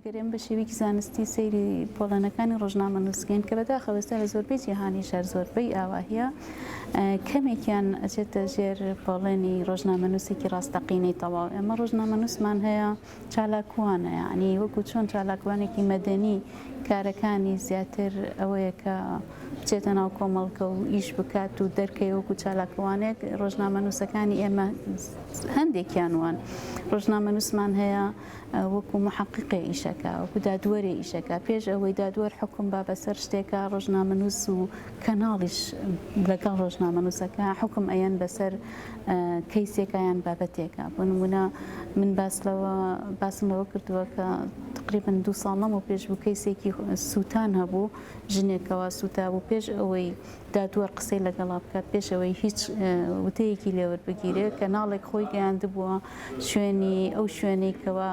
ئەگەر ئێمە بە شێوەیەکی زانستی سەیری پۆڵەنەکانی ڕۆژنامەنووس بکەین کە بەداخەوە ئێستا لە زۆربەی جیهانیش هەر زۆربەی ئاواهیە کەمێکیان ئەچێتە ژێر پۆڵێنی ڕۆژنامەنووسێکی ڕاستەقینەی تەواو ئێمە ڕۆژنامەنووسمان هەیە چالاکوانە یانی وەکو چۆن چالاکوانێکی مەدەنی کارەکانی زیاتر ئەوەیە کە بچێتە ناو کۆمەڵگە و ئیش بکات و دەرکەوێ وەکو چالاکوانێک ڕۆژنامەنووسەکانی ئێمە هەندێکیان وان ڕۆژنامەنووسمان هەیە وەکو محەقیقێ ئیشەکا وەکو دادوەرێ ئیشەکا پێش ئەوەی دادوەر حوکم با بەسەر شتێکا ڕۆژنامەنووس و کەناڵیش لەگەڵ ڕۆژنامەنووسەکە حوکم ئەیەن بەسەر کەیسێکا یان بابەتێکا بۆ نمونە من باس لەوە باسم لەوە کردووە کە تقریبا دوو ساڵ لەمەو پێش بوو کەیسێکی سووتان هەبوو ژنێکەوە سووتا بوو پێش ئەوەی دادوەر قسەی لەگەڵا بکات پێش ئەوەی هیچ وتەیەکی لێوەربگیرێت کەناڵێک خۆی گەیاندبووە شوێنی ئەو شوێنەی کەوا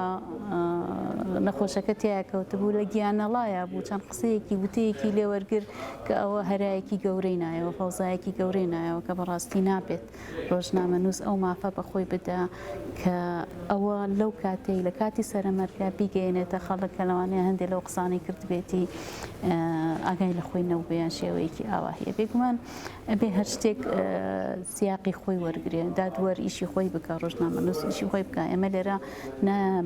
نەخۆشەکە تیا کەوتبوو لە گیانەڵایا بوو چەند قسەیەکی وتەیەکی لێوەرگر کە ئەوە هەرایەکی گەورەی نایەوە فەوزایەکی گەورەی نایەوە کە بەڕاستی نابێت ڕۆژنامەنووس ئەو مافە بە خۆی بدا کە ئەوە لەو کاتەی لە کاتی سەرەمەرگە بیگەیەنێتە خەڵک کە لەوانەیە هەندێک لەو قسانەی کردبێتی ئاگای لە خۆی نەبووبێ یان شێوەیەکی ئاوا هەیە بێگومان ئەبێ هەر شتێک سیاقی خۆی وەرگێ دادوەر ئیشی خۆی بکە ڕۆژنامەنووس ئیشی خۆی بکە ئێمە لێرە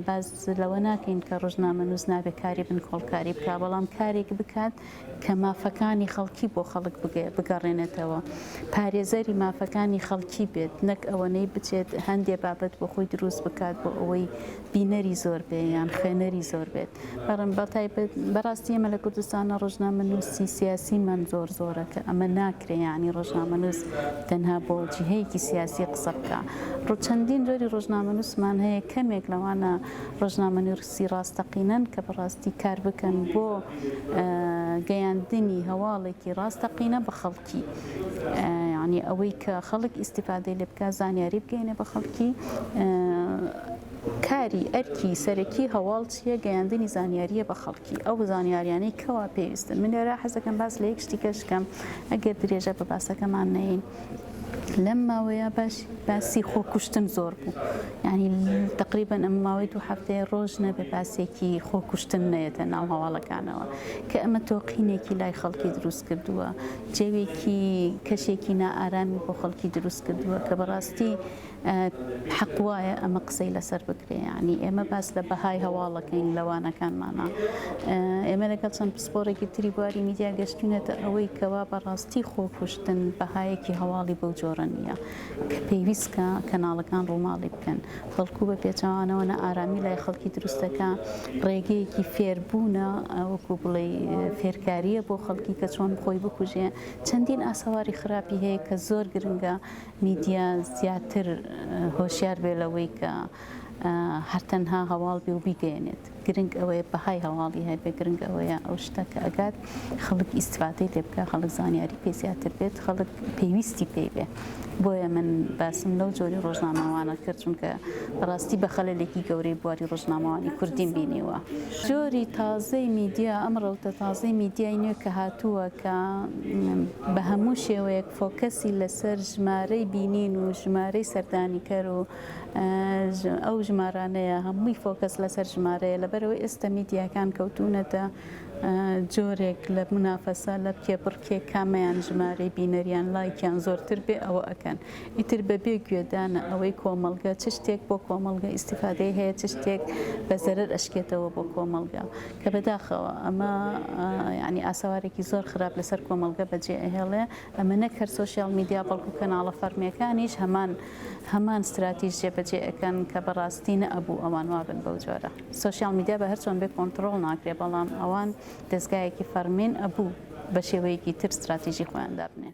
باز لەوە ناکەین کە ڕۆژنامەنووس نابێ کاری بنکۆڵکاری بکە بەڵام کارێک بکات کە مافەکانی خەڵکی بۆ خەڵک بگەڕێنێتەوە، پارێزەری مافەکانی خەڵکی بێت، نەک ئەوەنەی بچێت هەندێ بابەت بۆ خۆی دروست بکات بۆ ئەوەی بینەری زۆر بێ یان خوێنەری زۆر بێت. بەڵام بەتایبەت بەڕاستی ئێمە لە کوردستانە ڕۆژنامەنووسی سیاسیمان زۆر زۆرە کە ئەمە ناکرێ یانی ڕۆژنامەنووس تەنها بۆ جیهەیەکی سیاسی قسە بکا. چەندین جۆری ڕۆژنامەنووسمان هەیە کەمێک لەوانە ڕۆژنامەنووسی ڕاستەقینەن کە بەڕاستی کار بکەن بۆ گەیاندنی هەواڵێکی ڕاستەقینە بە خەڵکی یانی ئەوەی کە خەڵک ئیستیفادەی لێ بکات زانیاری بگەینێ بە خەڵکی کاری ئەرکی سەرەکی هەواڵ چییە گەیاندنی زانیاریە بە خەڵکی ئەو زانیاریانەی کەوا پێویستن من لێرە حەزەکەم باس لە یەک شتی کەش بکەم ئەگەر درێژە بە باسەکەمان نەین لەم ماوەیە باش باسی خۆکوشتن زۆر بوو یعنی تقریبا ئەم ماوەی دوو هەفتەیە ڕۆژ نەبێ باسێکی خۆکوشتن نەیەتە ناو هەواڵەکانەوە کە ئەمە تۆقینێکی لای خەڵکی دروست کردووە جەوێکی کەشێکی نائارامی بۆ خەڵکی دروست کردووە کە بەڕاستی حەق وایە ئەمە قسەی لەسەر بکرێ یعنی ئێمە باس لە بەهای هەواڵەکەین لە وانەکانمانە ئێمە لەگەڵ چەند پسپۆڕێکی تری بواری میدیا گەشتوینەتە ئەوەی کەوا بەڕاستی خۆکوشتن بەهایەکی هەواڵی بەو جۆرە نییە کە پێویست کە کەناڵەکان ڕووماڵی بکەن بەڵکو بە پێچەوانەوە نائارامی لای خەڵکی دروستەکە ڕێگەیەکی فێربوونە وەکو بڵێ فێرکاریە بۆ خەڵکی کە چۆن خۆی بکوژێ چەندین ئاسەواری خراپی هەیە کە زۆر گرنگە میدیا زیاتر هۆشیار بێ لەوەی کە هەر تەنها هەواڵ بێ و بیگەیەنێت گرنگ ئەوەیە بەهای هەواڵی هەبێ گرنگ ئەوەیە ئەو شتە کە ئەگات خەڵک ئیستفادەی لێ بکە خەڵک زانیاری پێ زیاتر بێت خەڵک پێویستی پێی بێ بۆیە من باسم لەو جۆری ڕۆژنامەوانە کرد چونکە بەڕاستی بە خەلەلێکی گەورەی بواری ڕۆژنامەوانی کوردیم بینیوە. جۆری تازەی میدیا، ئەم ڕەوتە تازەی میدیای نوێ کە هاتووە کە بە هەموو شێوەیەک فۆکەسی لەسەر ژمارەی بینین و ژمارەی سەردانیکەر و ئەو ژمارانەیە هەمووی فۆکەس لەسەر ژمارەیە لەبەرئەوەی ئێستا میدیاکان کەوتوونەتە جۆرێک لە مونافەسە لە کێبڕکێ کامەیان ژمارەی بینەریان لایکیان زۆرتر بێ ئەوە ئەکەن ئیتر بەبێ گوێدانە ئەوەی کۆمەڵگە چ شتێک بۆ کۆمەڵگە ئیستیفادەی هەیە چ شتێک بە زەرەر ئەشکێتەوە بۆ کۆمەڵگە کە بەداخەوە ئەمە یعنی ئاسەوارێکی زۆر خراپ لەسەر کۆمەڵگە بەجێ ئەهێڵێ ئەمە نەک هەر سۆشیال میدیا بەڵکو کەناڵە فەرمیەکانیش هەمان هەمان ستراتیژ جێبەجێ ئەکەن کە بەڕاستی نەئەبوو ئەوان وابن بەو جۆرە سۆشیال میدیا بە هەرچۆن بێ کۆنتڕۆڵ ناکرێ بەڵام ئەوان دەزگایەکی فەڕمین ئەبوو بە شێوەیەکی تر ستراتیژی خۆیان دابنێن.